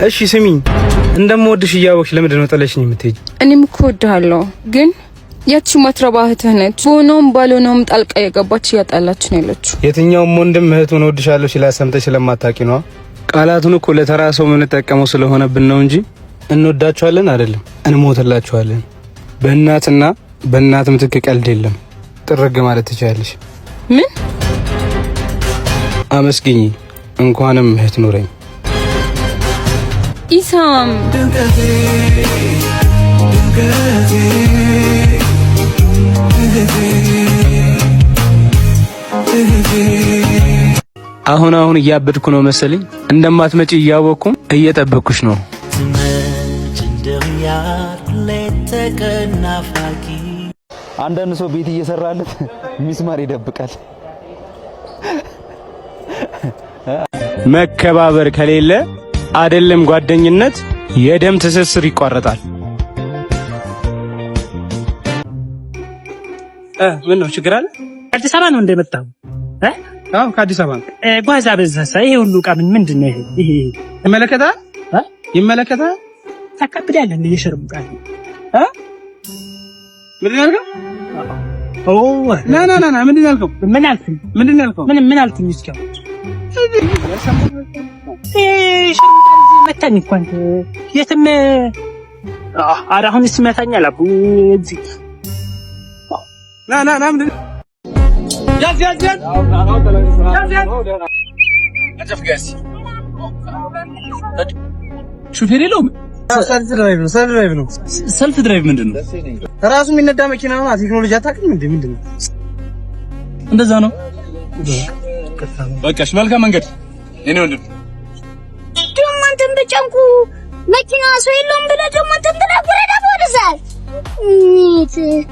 እሺ ስሚኝ፣ እንደምወድሽ እያወቅሽ ለምንድን ነው ጥለሽኝ የምትሄጂ? እኔም እኮ እወድሃለሁ፣ ግን ያቺ ማትረባ እህትህ ነች። በሆነውም ባልሆነውም ጣልቃ የገባች እያጣላች ነው ያለችው። የትኛውም ወንድም እህቱን እወድሻለሁ ሲላት ሰምተሽ ስለማታውቂ ነዋ። ቃላቱን እኮ ለተራ ሰው የምንጠቀመው ስለሆነብን ነው እንጂ እንወዳችኋለን አይደለም፣ እንሞትላችኋለን። በእናትና በእናት ምትክ ቀልድ የለም። ጥርግ ማለት ትችያለሽ። ምን? አመስግኝ። እንኳንም እህት ኖረኝ። ኢሳም፣ አሁን አሁን እያበድኩ ነው መሰለኝ። እንደማትመጪ እያወቅኩም እየጠበቅኩሽ ነው። ትመጭ እንደው ያልኩ ሌት ተቀን ናፋቂ። አንዳንድ ሰው ቤት እየሰራለት ሚስማር ይደብቃል። መከባበር ከሌለ አይደለም ጓደኝነት፣ የደም ትስስር ይቋረጣል። ምን ነው፣ ችግር አለ? አዲስ አበባ ነው እንደመጣው? እ? አዎ፣ ከአዲስ አበባ ነው። ጓዛ በዛሳ፣ ይሄ ሁሉ ዕቃ ምን ምንድን ነው? ይሄ ይመለከታል? እ? ይመለከታል? ታካብዳለህ እንደ የሸርሙጣ እ? ምንድን ነው ያልከው? ኦ። ና ና ና ና፣ ምንድን ነው ያልከው? ምን አልኩኝ? ምንድን ነው ያልከው? ምን ምን አልኩኝ? እስኪ አሁን ይሄ ሸርሙጣ ልጅ መታኝ እኮ አንተ የትም። ኧረ አሁንስ ይመታኛል። አቡ እዚህ። ና ና ና፣ ምንድን ያዝ ያዝ ያዝ ያዝ ያዝ። ሹፌር የለውም። Self drive ነው። Self drive ነው። Self drive ምንድን ነው? ራሱ የሚነዳ መኪና ነው። ቴክኖሎጂ አታውቅም እንዴ? ምንድን ነው? እንደዛ ነው። በቃሽ፣ መልካም መንገድ የኔ ወንድም። ደግሞ አንተን በጨንቁ መኪና ሰው የለውም ብለህ ደግሞ እንትን ብለህ ውረድ ወደዛ።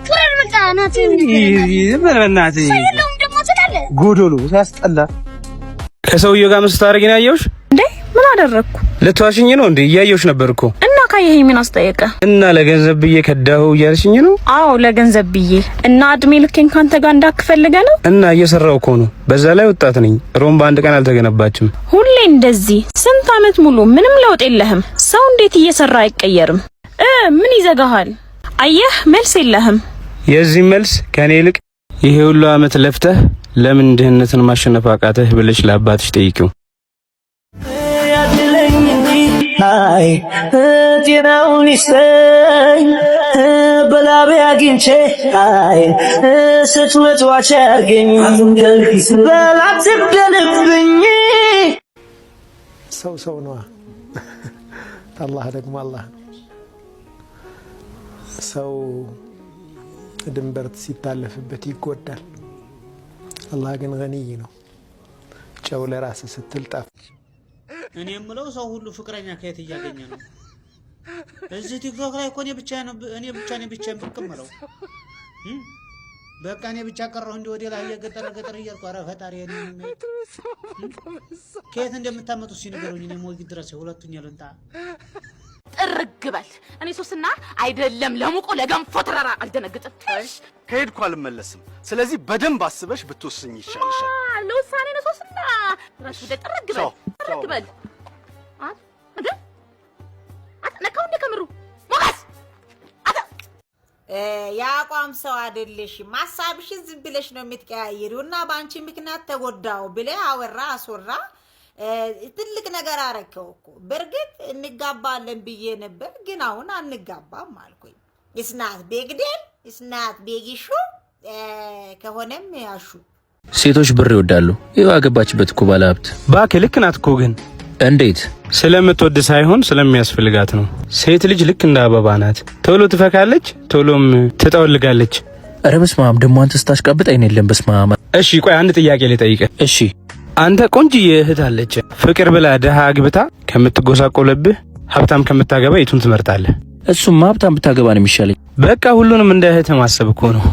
ውረድ በቃ ናት። ዝም በል በእናትህ። ሰው የለውም ደግሞ ትላለህ። ጎዶሎ ሲያስጠላ። ከሰውየው ጋር ምን ስታደርጊ ነው ያየሁሽ? እንዴ፣ ምን አደረግኩ? ልትዋሽኝ ነው እንዴ? እያየሁሽ ነበር እኮ። እና ካየኸኝ ምን አስጠየቀ? እና ለገንዘብ ብዬ ከዳሁ እያልሽኝ ነው? አዎ፣ ለገንዘብ ብዬ። እና እድሜ ልኬን ካንተ ጋር እንዳክፈልገ ነው? እና እየሰራው እኮ ነው። በዛ ላይ ወጣት ነኝ። ሮም በአንድ ቀን አልተገነባችም። ሁሌ እንደዚህ ስንት አመት ሙሉ ምንም ለውጥ የለህም። ሰው እንዴት እየሰራ አይቀየርም? ምን ይዘጋሃል? አየህ፣ መልስ የለህም። የዚህ መልስ ከኔ ይልቅ ይሄ ሁሉ አመት ለፍተህ ለምን ድህነትን ማሸነፍ አቃተህ ብለሽ ለአባትሽ ጠይቂው። ያድለኝ እንጂ አይ ጤናውን ይስጠኝ በላቤ አግኝቼ አይ ስትመጧች ያገኝ በላት ትብደልብኝ። ሰው ሰው ነዋ። አላህ ደግሞ አላህ ነው። ሰው ድንበር ሲታለፍበት ይጎዳል። አላህ ግን ገኒይ ነው። ጨው ለራስ ስትል ጣፍ እኔ የምለው ሰው ሁሉ ፍቅረኛ ከየት እያገኘ ነው? እዚህ ቲክቶክ ላይ እኮ እኔ ብቻ ነው፣ እኔ ብቻ እኔ ብቻ ብቅ የምለው። በቃ እኔ ብቻ ቀረሁ እንዲህ ወደ ላይ እየገጠር ገጠር እያልኩ። ኧረ ፈጣሪ፣ ከየት እንደምታመጡ ሲንገሩኝ እኔ ሞጊት ድረስ ሁለቱን ልንጣ። ጥርግ በል። እኔ ሶስና አይደለም ለሙቆ ለገንፎ ተራራ አልደነግጥም። ከሄድኩ አልመለስም። ስለዚህ በደንብ አስበሽ ብትወስኝ ይሻልሻል። ለውሳኔ ነው ሶስና ራሽ ወደ ጥርግ በል፣ ጥርግ በል። እንደ ነካው እንደ ከምሩ ሞገስ። የአቋም ሰው አይደለሽም። ሀሳብሽን ዝም ብለሽ ነው የምትቀያይሪው እና በአንቺ ምክንያት ተጎዳው ብለህ አወራ አስወራ ትልቅ ነገር አረከው እኮ። በእርግጥ እንጋባለን ብዬ ነበር፣ ግን አሁን አንጋባም አልኩኝ። It's not big deal, it's not big issue፣ ከሆነም ያሹ። ሴቶች ብር ይወዳሉ። ይኸው አገባችበት እኮ ባለ ሀብት። እባክህ፣ ልክ ናት እኮ ግን። እንዴት? ስለምትወድ ሳይሆን ስለሚያስፈልጋት ነው። ሴት ልጅ ልክ እንደ አበባ ናት። ቶሎ ትፈካለች፣ ቶሎም ትጠወልጋለች። ኧረ በስመ አብ፣ ደግሞ አንተ ስታሽቃብጥ አይን የለም። በስመ አብ። እሺ ቆይ አንድ ጥያቄ ልጠይቅህ። እሺ። አንተ ቆንጅዬ እህት አለች። ፍቅር ብላ ድሃ አግብታ ከምትጎሳቆለብህ ሀብታም ከምታገባ የቱን ትመርጣለህ? እሱማ ሀብታም ብታገባ ነው የሚሻለኝ። በቃ ሁሉንም እንደ እህት ማሰብ እኮ ነው።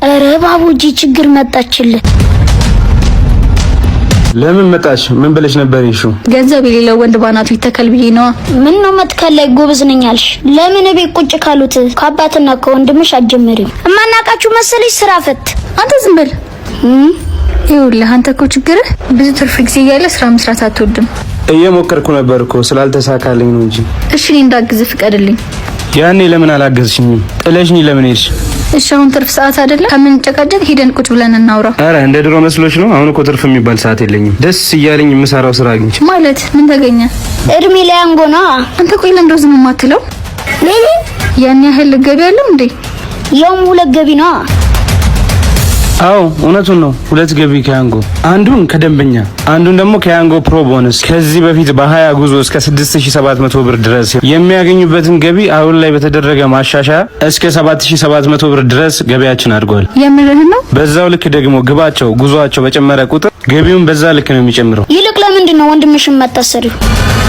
ኧረ ባቡጂ፣ ችግር መጣችልህ። ለምን መጣች? ምን ብለሽ ነበር? ይሹ ገንዘብ የሌለው ወንድ ባናቱ ይተከል ብዬ ነዋ። ምን ነው መትከል ላይ ጎበዝ ነኝ አልሽ? ለምን ቤት ቁጭ ካሉት ከአባትና ከወንድምሽ አትጀምሪም? እማናቃችሁ መሰለሽ ስራ ፈት። አንተ ዝም በል። ይኸውልህ፣ አንተ እኮ ችግርህ ብዙ ትርፍ ጊዜ እያለ ስራ መስራት አትወድም። እየሞከርኩ ነበር እኮ ስላልተሳካልኝ ነው እንጂ። እሺ እኔ እንዳግዝ ፍቀድልኝ። ያኔ ለምን አላገዝሽኝም? ጥለሽኝ ለምን ሄድሽ? እሺ አሁን ትርፍ ሰዓት አይደለም? ከምንጨቃጨቅ ሄደን ቁጭ ብለን እናውራ። አረ እንደ ድሮ መስሎሽ ነው? አሁን እኮ ትርፍ የሚባል ሰዓት የለኝም። ደስ እያለኝ የምሰራው ስራ አግኝቼ። ማለት ምን ተገኘ? እድሜ ለያንጎ ነዋ። አንተ ቆይ ለምንድነው ዝም የማትለው? ምን ያን ያህል ገቢ አለው እንዴ? ያውም ሁለት ገቢ ነዋ። አዎ እውነቱን ነው። ሁለት ገቢ ከያንጎ፣ አንዱን ከደንበኛ አንዱን ደግሞ ከያንጎ ፕሮ ቦነስ። ከዚህ በፊት በ20 ጉዞ እስከ 6700 ብር ድረስ የሚያገኙበትን ገቢ አሁን ላይ በተደረገ ማሻሻያ እስከ 7700 ብር ድረስ ገቢያችን አድጓል። የምርህን ነው? በዛው ልክ ደግሞ ግባቸው ጉዞአቸው በጨመረ ቁጥር ገቢውን በዛ ልክ ነው የሚጨምረው። ይልቅ ለምንድን ነው ወንድምሽን የማታሰሪው?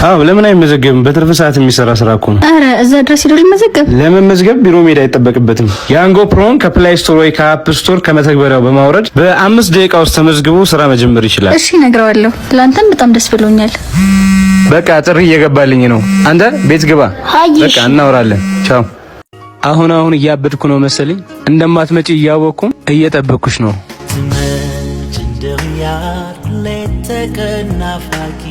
አዎ ለምን አይመዘገብም? በትርፍ ሰዓት የሚሰራ ስራ እኮ ነው። አረ እዛ ድረስ ሄዶ ሊመዘገብ? ለመመዝገብ ቢሮ መሄድ አይጠበቅበትም። ያንጎ ፕሮን ከ Play Store ወይ ከ App Store ከመተግበሪያው በማውረድ በ5 ደቂቃ ውስጥ ተመዝግቦ ስራ መጀመር ይችላል። እሺ እነግረዋለሁ። ለአንተም በጣም ደስ ብሎኛል። በቃ ጥሪ እየገባልኝ ነው። አንተ ቤት ግባ። በቃ እናወራለን። ቻው። አሁን አሁን እያበድኩ ነው መሰለኝ። እንደማትመጪ እያወቅኩም እየጠበቅኩሽ ነው። ትመጭ እንደው ያልኩ ሌት ተቀን ናፋቂ።